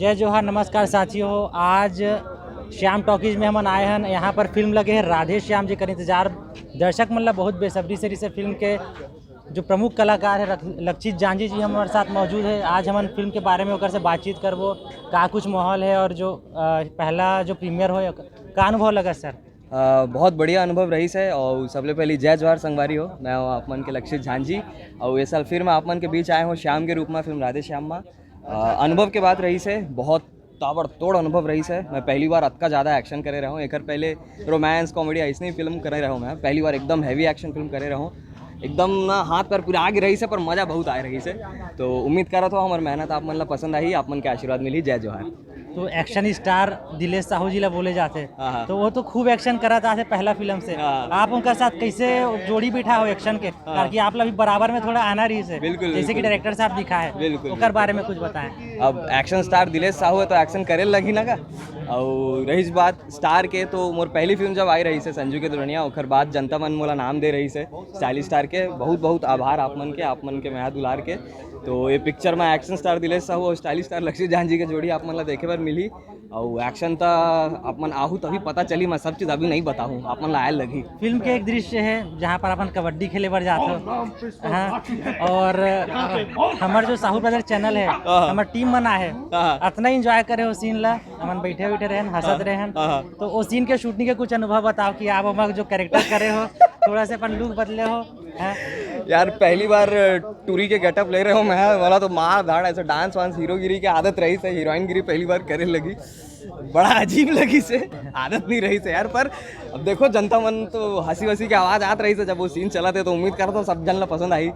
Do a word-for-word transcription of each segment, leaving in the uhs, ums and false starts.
जय जोहार, नमस्कार साथियों। आज श्याम टॉकीज में हमन आए हन। यहाँ पर फिल्म लगे है राधे श्याम, जेकर इंतजार दर्शक मन ला बहुत बेसब्री से रहिसे। फिल्म के जो प्रमुख कलाकार है रक-, लक्षित जांजी जी हमारे साथ मौजूद है। आज हमन फिल्म के बारे में ओकर से बातचीत करबो, का कुछ माहौल है और जो अ, पहला जो प्रीमियर हो, का अनुभव लगा सर? अ, बहुत बढ़िया अनुभव रहिस है और सबले पहली जय जोहार संगवारी हो। मैं हूँ आप मन के लक्षित झांझी और ये साल फिर मैं आप मन के बीच आए हूँ श्याम के रूप में फिल्म राधे श्याम में। अ, अनुभव के बात रहिस है, बहुत ताबड़तोड़ अनुभव रहिस है। मैं पहली बार अतका ज़्यादा एक्शन करे रहूँ, एकर पहले रोमांस कॉमेडी ऐसने ही फिल्म करे रहूँ। मैं पहली बार एकदम हैवी एक्शन फिल्म करे रहूँ, एकदम ना हाथ पैर पिरा गे रहिस है, पर मज़ा बहुत आए रहिस है। तो उम्मीद करत हो हमर मेहनत आप मन ला पसंद आही, आप मन के आशीर्वाद मिली। जय जोहार। तो एक्शन स्टार दिलेश साहू जी ला बोले जाथे, हाँ, हाँ। तो वो तो खूब एक्शन करत आथे पहला फिल्म से। हाँ। आप उनका साथ कैसे जोड़ी बिठा हो एक्शन के? हाँ। ताकि आप ला भी बराबर में थोड़ा आना रहिस है, बिल्कुल, जैसे कि बिल्कुल। डायरेक्टर साहब दिखा है, बिल्कुल, ओकर बिल्कुल। बारे में कुछ बताएं। अब एक्शन स्टार दिलेश साहू है तो एक्शन करे लगी ना का। और रहिस बात स्टार के, तो मोर पहली फिल्म जब आई रहिस है संजू के दुल्हनिया, ओकर बाद जनता मन मोला नाम दे रहिस है स्टाइलिश स्टार के। बहुत बहुत आभार आप मन के, आप मन के मया दुलार के। तो ये पिक्चर में एक्शन स्टार दिलेश साहू और स्टाइलिश स्टार लक्षित जांझी के जोड़ी आप मन ला देखे बर मिली। और एक्शन त आप मन आहू तभी पता चली, मैं सब चीज़ अभी नहीं बताहूँ, आप मन ला आए लगी। फिल्म के एक दृश्य है जहाँ पर अपन कबड्डी खेले बर जात हो, हाँ, और अ, हमर जो साहू ब्रदर चैनल है, हाँ। हमर टीम मन आहे, हाँ। अतना एंजॉय करे हो सीन ला, हमन बैठे बैठे रहन, हंसत हाँ, रहन। हाँ, हाँ। तो वो सीन के शूटिंग के कुछ अनुभव बताओ कि आप हमर जो कैरेक्टर करे हो, थोड़ा से अपन लुक बदले हो, हैं? यार, पहली बार टूरी के गेटअप ले रहे हो मैं, वाला तो मार धाड़, ऐसे डांस वांस, हीरोगिरी के आदत रहिस है, हीरोइनगिरी पहली बार करे लगी, बड़ा अजीब लगिस है, आदत नहीं रहिस है यार। पर अब देखो, जनता मन तो हंसी वसी के आवाज आत रहिस है, जब वो सीन चलत है, तो उम्मीद करत हो सब जन ला पसंद आही।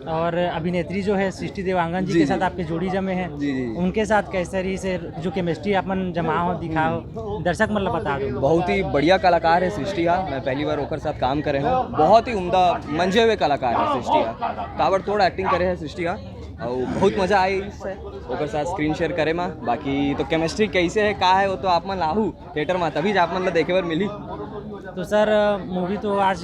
और अभिनेत्री जो है सृष्टि देवांगन जी जी, के साथ जी। आपके जोड़ी जमे हैं, जी, जी। उनके साथ कैसे रहिस है, जो केमिस्ट्री आप मन जमा हो, दिखा हो, दर्शक मन ला बता दो। बहुत ही बढ़िया कलाकार है सृष्टि हा, मैं पहली बार ओकर साथ काम करे हूँ। बहुत ही उम्दा मंजे हुए कलाकार है सृष्टि हा, ताबड़तोड़ एक्टिंग करे है सृष्टि हा, और बहुत मजा आई इससे ओकर साथ स्क्रीन शेयर करे मा। बाकी तो केमिस्ट्री कैसे है, का है, वो तो आप मन ला आहू थिएटर मा, तभी आप मन ला देखे बर मिली। तो सर, मूवी तो आज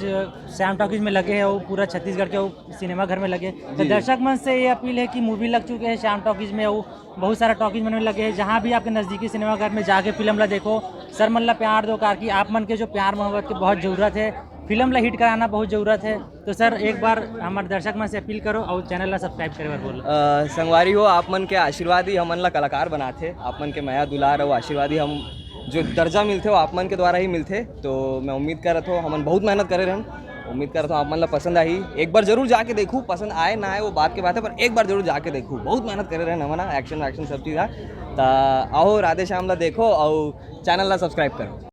श्याम टॉकीज में लगे है, वो पूरा छत्तीसगढ़ के वो सिनेमा घर में लगे, तो जी। दर्शक मन से ये अपील है कि मूवी लग चुके हैं श्याम टॉकीज में, वो बहुत सारा टॉकीज मन में लगे हैं, जहाँ भी आपके नज़दीकी सिनेमा घर में जाके फिल्म ला देखो, सर मन ला प्यार दो, ताकि आप मन के जो प्यार मोहब्बत की बहुत ज़रूरत है, फिल्म ला हिट कराना बहुत ज़रूरत है। तो सर, एक बार हमारे दर्शक मन से अपील करो और चैनल ला सब्सक्राइब करे बर बोलो। अ, संगवारी हो, आप मन के आशीर्वाद ही हमन ला कलाकार बनाथे, आप मन के मया दुलार और आशीर्वाद ही हम जो दर्जा मिलथे, वो आप मन के द्वारा ही मिलथे। तो मैं उम्मीद करत हो, हमन बहुत मेहनत करे रहन, उम्मीद करत हो आप मन ला पसंद आही। एक बार जरूर जाके देखू, पसंद आए ना आए वो बात के बात है, पर एक बार जरूर जाके देखू। बहुत मेहनत करे रहन हमन, एक्शन वैक्शन सब चीज़ है। त आओ, राधे श्याम ला देखो और चैनल ला सब्सक्राइब करो।